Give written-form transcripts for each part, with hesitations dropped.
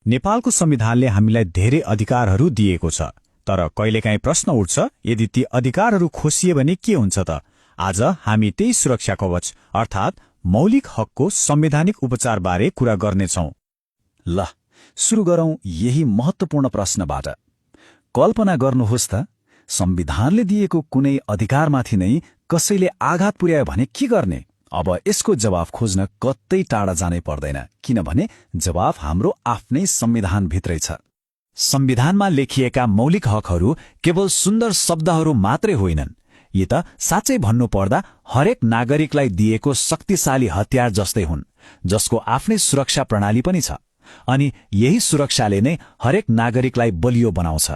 नेपालको संविधानले हामीलाई धेरै अधिकारहरू दिएको छ, तर कहिलेकाहीँ प्रश्न उठ्छ, यदि ती अधिकारहरू खोसिए भने के हुन्छ त? आज हामी त्यही सुरक्षा कवच अर्थात् मौलिक हकको संवैधानिक उपचारबारे कुरा गर्नेछौं। ल, सुरु गरौं यही महत्वपूर्ण प्रश्नबाट। कल्पना गर्नुहोस् त, संविधानले दिएको कुनै अधिकारमाथि नै कसैले आघात पुर्यायो भने के गर्ने? अब यसको जवाफ खोज्न कतै टाढा जानै पर्दैन, किनभने जवाफ हाम्रो आफ्नै संविधानभित्रै छ। संविधानमा लेखिएका मौलिक हकहरू केवल सुन्दर शब्दहरू मात्रै होइनन्, यी त साँच्चै भन्नुपर्दा हरेक नागरिकलाई दिएको शक्तिशाली हतियार जस्तै हुन्, जसको आफ्नै सुरक्षा प्रणाली पनि छ। अनि यही सुरक्षाले नै हरेक नागरिकलाई बलियो बनाउँछ।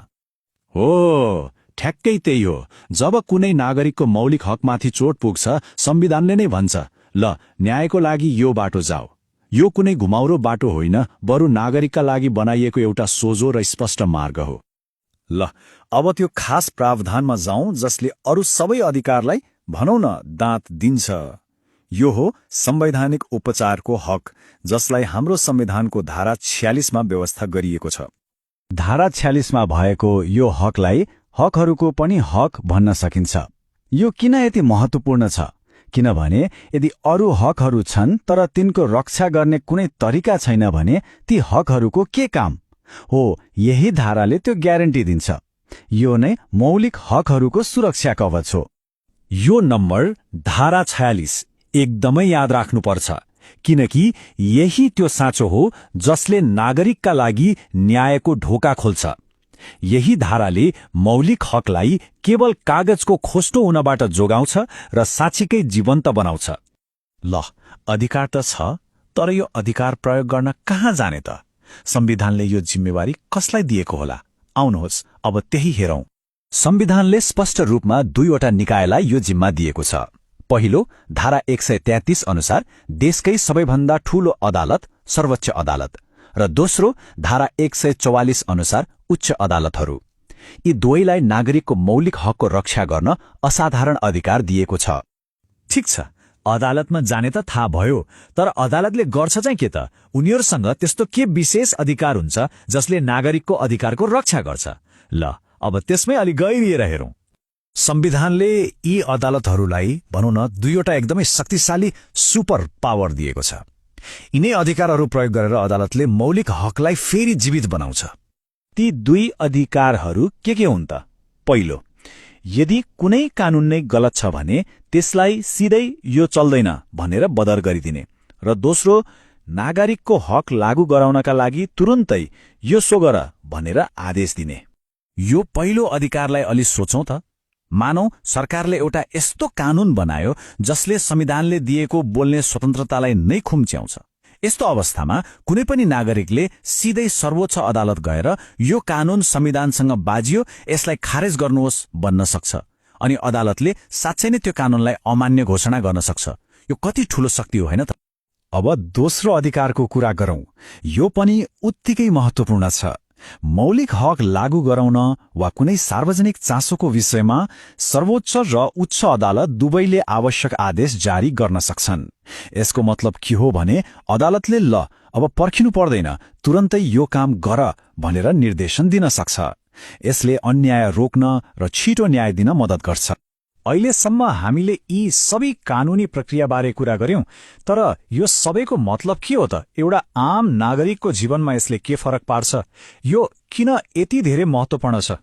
हो, ठ्याक्कै त्यही हो। जब कुनै नागरिकको मौलिक हकमाथि चोट पुग्छ, संविधानले नै भन्छ, ल, न्यायको लागि यो बाटो जाऊ। यो कुनै घुमाउरो बाटो होइन, बरु नागरिकका लागि बनाइएको एउटा सोझो र स्पष्ट मार्ग हो। ल, अब त्यो खास प्रावधानमा जाउँ जसले अरू सबै अधिकारलाई भनौं न दाँत दिन्छ। यो हो संवैधानिक उपचारको हक, जसलाई हाम्रो संविधानको धारा 46 मा व्यवस्था गरिएको छ। धारा 46 मा भएको यो हकलाई हकहरूको पनि हक भन्न सकिन्छ। यो किन यति महत्वपूर्ण छ? किनभने यदि अरू हकहरू छन् तर तिनको रक्षा गर्ने कुनै तरिका छैन भने ती हकहरूको के काम? हो, यही धाराले त्यो ग्यारेन्टी दिन्छ। यो नै मौलिक हकहरूको सुरक्षा कवच हो। यो नम्बर धारा 46 एकदमै याद राख्नुपर्छ, किनकि यही त्यो साँचो हो जसले नागरिकका लागि न्यायको ढोका खोल्छ। यही धाराले मौलिक हकलाई केवल कागजको खोस्टो हुनबाट जोगाउँछ र साँच्चीकै जीवन्त बनाउँछ। ल, अधिकार त छ, तर यो अधिकार प्रयोग गर्न कहाँ जाने त? संविधानले यो जिम्मेवारी कसलाई दिएको होला? आउनुहोस् अब त्यही हेरौं। संविधानले स्पष्ट रूपमा दुईवटा निकायलाई यो जिम्मा दिएको छ। पहिलो, धारा 133 अनुसार देशकै सबैभन्दा ठूलो अदालत सर्वोच्च अदालत, र दोस्रो धारा 144 अनुसार उच्च अदालतहरू। यी दुवैलाई नागरिकको मौलिक हकको रक्षा गर्न असाधारण अधिकार दिएको छ। ठिक छ, अदालतमा जाने त थाहा भयो, तर अदालतले गर्छ चाहिँ के त? उनीहरूसँग त्यस्तो के विशेष अधिकार हुन्छ जसले नागरिकको अधिकारको रक्षा गर्छ? ल, अब त्यसमै अलि गहिरिएर हेरौं। संविधानले यी अदालतहरूलाई भनौं न दुईवटा एकदमै शक्तिशाली सुपर पावर दिएको छ। यिनै अधिकारहरू प्रयोग गरेर अदालतले मौलिक हकलाई फेरि जीवित बनाउँछ। ती दुई अधिकारहरू के हुन् त? पहिलो, यदि कुनै कानून नै गलत छ भने त्यसलाई सिधै यो चल्दैन भनेर बदर गरिदिने, र दोस्रो, नागरिकको हक लागू गराउनका लागि तुरुन्तै यो सो गर भनेर आदेश दिने। यो पहिलो अधिकारलाई अलि सोचौं त। मानौ सरकारले एउटा यस्तो कानून बनायो जसले संविधानले दिएको बोल्ने स्वतन्त्रतालाई नै खुम्च्याउँछ। यस्तो अवस्थामा कुनै पनि नागरिकले सिधै सर्वोच्च अदालत गएर यो कानून संविधानसँग बाजियो, यसलाई खारेज गर्नुहोस् भन्न सक्छ, अनि अदालतले साँच्चै नै त्यो कानूनलाई अमान्य घोषणा गर्न सक्छ। यो कति ठूलो शक्ति हो, हैन त? अब दोस्रो अधिकारको कुरा गरौं। यो पनि उत्तिकै महत्वपूर्ण छ। मौलिक हक लागू गराउन वा कुनै सार्वजनिक चासोको विषयमा सर्वोच्च र उच्च अदालत दुवैले आवश्यक आदेश जारी गर्न सक्छन्। यसको मतलब के हो भने अदालतले ल अब पर्खिनु पर्दैन, तुरन्तै यो काम गर भनेर निर्देशन दिन सक्छ। यसले अन्याय रोक्न र छिटो न्याय दिन मद्दत गर्छ। अहिलेसम्म हामीले यी सबै कानूनी प्रक्रियाबारे कुरा गर्यौं, तर यो सबैको मतलब के हो त? एउटा आम नागरिकको जीवनमा यसले के फरक पार्छ? यो किन यति धेरै महत्वपूर्ण छ?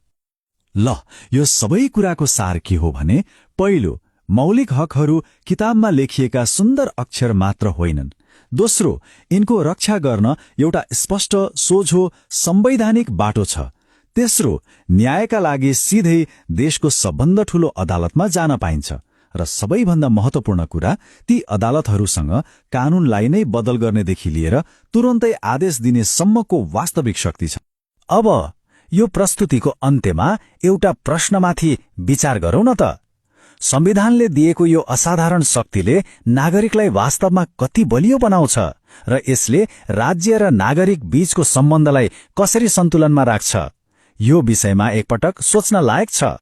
ल, यो सबै कुराको सार के हो भने पहिलो, मौलिक हकहरू किताबमा लेखिएका सुन्दर अक्षर मात्र होइनन्। दोस्रो, यिनको रक्षा गर्न एउटा स्पष्ट सोझो संवैधानिक बाटो छ। तेस्रो, न्यायका लागि सिधै देशको सबभन्दा ठूलो अदालतमा जान पाइन्छ। र सबैभन्दा महत्वपूर्ण कुरा, ती अदालतहरूसँग कानूनलाई नै बदल गर्नेदेखि लिएर तुरन्तै आदेश दिने सम्मको वास्तविक शक्ति छ। अब यो प्रस्तुतिको अन्त्यमा एउटा प्रश्नमाथि विचार गरौं न त। संविधानले दिएको यो असाधारण शक्तिले नागरिकलाई वास्तवमा कति बलियो बनाउँछ, र यसले राज्य र नागरिक बीचको सम्बन्धलाई कसरी सन्तुलनमा राख्छ? यो विषयमा एकपटक सोच्न लायक छ।